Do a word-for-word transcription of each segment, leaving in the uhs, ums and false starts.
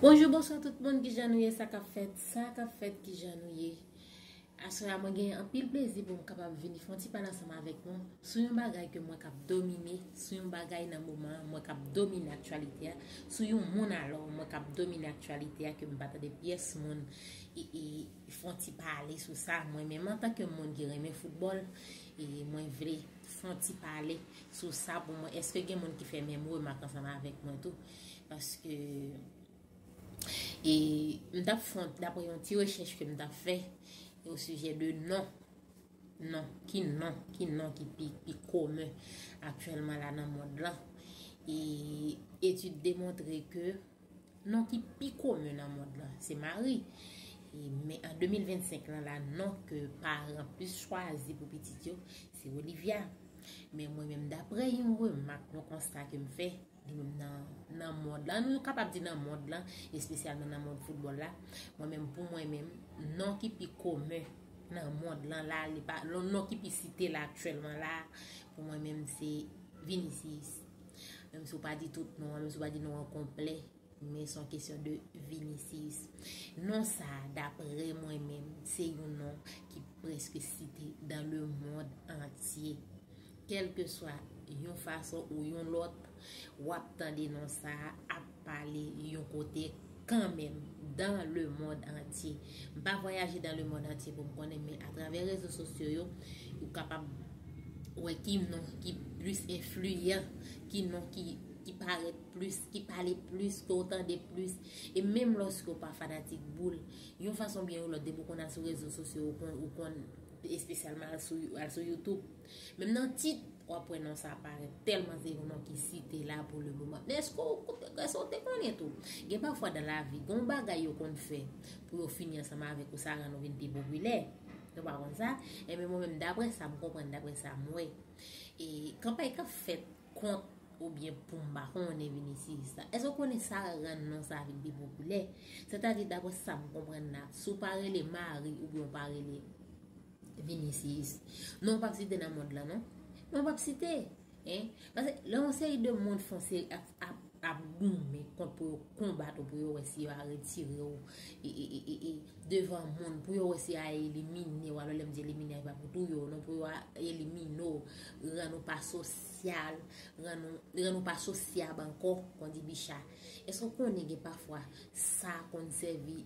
Bonjou, bonswa tout moun, kijan nou ye, sa k ap fèt, sa k ap fèt, kijan nou ye? Aswè a mwen gen anpil plezi pou m kapab vini fè yon ti pale ansanm avèk nou sou yon bagay ke mwen k ap domine, sou yon bagay nan moman an, mwen k ap domine aktyalite a, sou yon moun alò, mwen k ap domine aktyalite a ke m pa tande pyès moun e, e fè yon ti pale sou sa. Mwen menm antanke moun ki renmen foutbòl, e mwen vle fè yon ti pale sou sa pou mwen. Èske gen moun ki fè menm remak ansanm avèk mwen tou? Paske e m t ap fè yon, daprè yon ti rechèch ke m t ap fè o sijè de non. Non, ki non, ki non ki pi, pi komen aktyèlman la nan mond lan. E etid demontre ke non ki pi komen nan mond lan, se Mari. E, men an de mil vennsenk lan la, non ke paran plis chwazi pou pitit yo, se Olivia. Men mwen menm, daprè yon remak, yon konsta ke m fè, li menm nan, nan mond lan, nou kapab di nan mond lan, espesyalman nan mond foutbòl la, mwen menm, pou mwen menm, non ki pi komen nan mond lan la, li pa, non ki pi site la aktyèlman la, pou mwen menm, se Vinicius. Menm si w pa di tout non an, menm si w pa di non an konplè, men se yon kesyon de Vinicius. Non sa a, daprè mwen menm, se yon non ki prèske site dans le monde entier. Kèlkeswa yon fason ou yon lòt, w ap tande non sa a ap pale yon kote kanmenm, dans le monde entier. M pa vwayaje dans le monde entier pou m konnen, men atravè rezo sosyo yo, ou kapab wè ki non ki plis enfliyan, ki non ki, ki parèt plis, ki pale plis, ke w tande plis. E menm lòske w pa fanatik boul, yon fason byen yon lòt, depi w konn al sou rezo sosyo, ou konn, ou konn espesyalman al sou, al sou YouTube. Menm nan tit, w ap wè non sa parèt tèlman se yon non ki site la pou le moman. Men èske w, èske w te konnen tou? Gen pafwa dan lavi, gen yon bagay yo konn fè pou yo fini ansanm avèk ou, sa rann ou vin pi popilè. Nou pa konn sa? Enben, mwen menm, daprè sa m konprann, daprè sa m wè, e kanpay k ap fèt kont oubyen pou m pa konnen Vinicius la, èske w konnen sa rann non sa vin pi popilè? Sètadi, daprè sa m konprann la, si w pa rele Mari oubyen w pa rele Vinicius, non w p ap site nan mond lan, non. Non w p ap site. Hein? Paske lè yon seri de moun fè yon seri ap, ap, ap goumen kont pou yo konbat ou, pou yo wè si yo a retire w e, e, e, e, e, devan moun, pou yo wè si yo a elimine w. Alò, lè m di elimine a, e pa pou touye w, non, pou yo a elimine w, rann ou pa sosyal, rann ou, rann ou pa sosyab ankò, kon di Bicha. Èske w konnen gen pafwa sa konn sèvi,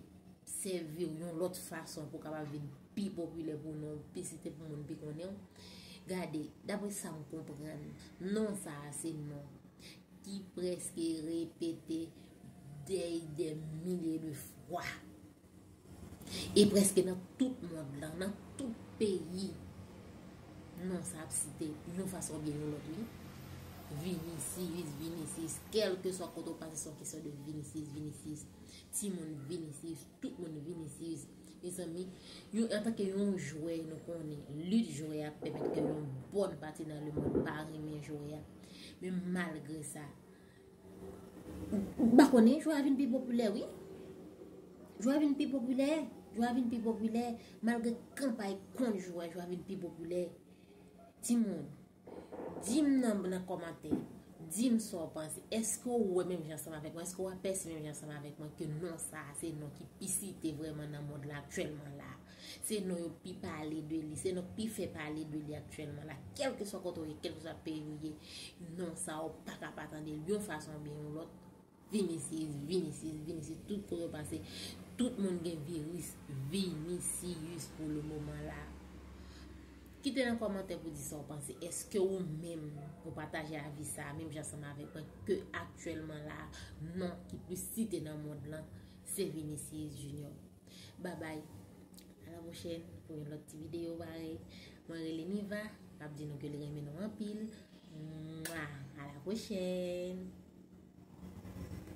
sèvi w yon lòt fason pou w kapab vin pi popilè pou non, pi site pou moun pi konnen w? Gade, daprè sa m konprann, non sa a se non ki prèske repete dèy dè milye de fwa. E prèske nan tout mond lan, nan tout peyi, non sa ap site yon fason oubyen yon lòt, wi. Vinicius, Vinicius, kèlkeswa kote w pase, se yon kesyon de Vinicius, Vinicius. Timoun Vinicius, tout moun Vinicius. Mezanmi, yon, antanke yon jwè, nou konnen lit jwè a pèmèt ke yon bòn pati nan lemonn pa renmen jwè a. Men malgre sa, m pa konnen, jwè a vin pi popilè, wi. Jwè a vin pi popilè, jwè a vin pi popilè. Malgre kanpay kont jwè, jwè a vin pi popilè. Timoun, di m nan, nan kòmantè, di m sa w panse. Èske w wè menm jan ansanm avèk mwen? Èske w apèsi menm jan ansanm avèk mwen ke non sa a se non ki pi site vrèman nan mond la aktyèlman la? Se non yo pi pale de li, se non ki pi fè pale de li aktyèlman la. Kèlkeswa kote w ye, kèlkeswa peyi w ye, non sa a w pa ka pa tande l yon fason oubyen yon lòt. Vinicius, Vinicius, Vinicius, tout kote w pase, tout moun gen viris Vinicius pou le moman la. Kite nan kòmantè pou di sa w panse. Èske ou menm, ou pataje avi sa a, menm jan ansanm avèk mwen, ke aktyèlman la, non ki plis site nan mond lan, se Vinicius Junior? Babay. A la pwochèn pou yon lòt ti videyo parèy. Mwen rele Niva, m ap di nou ke l renmen nou anpil. Mwa! A la pwochèn!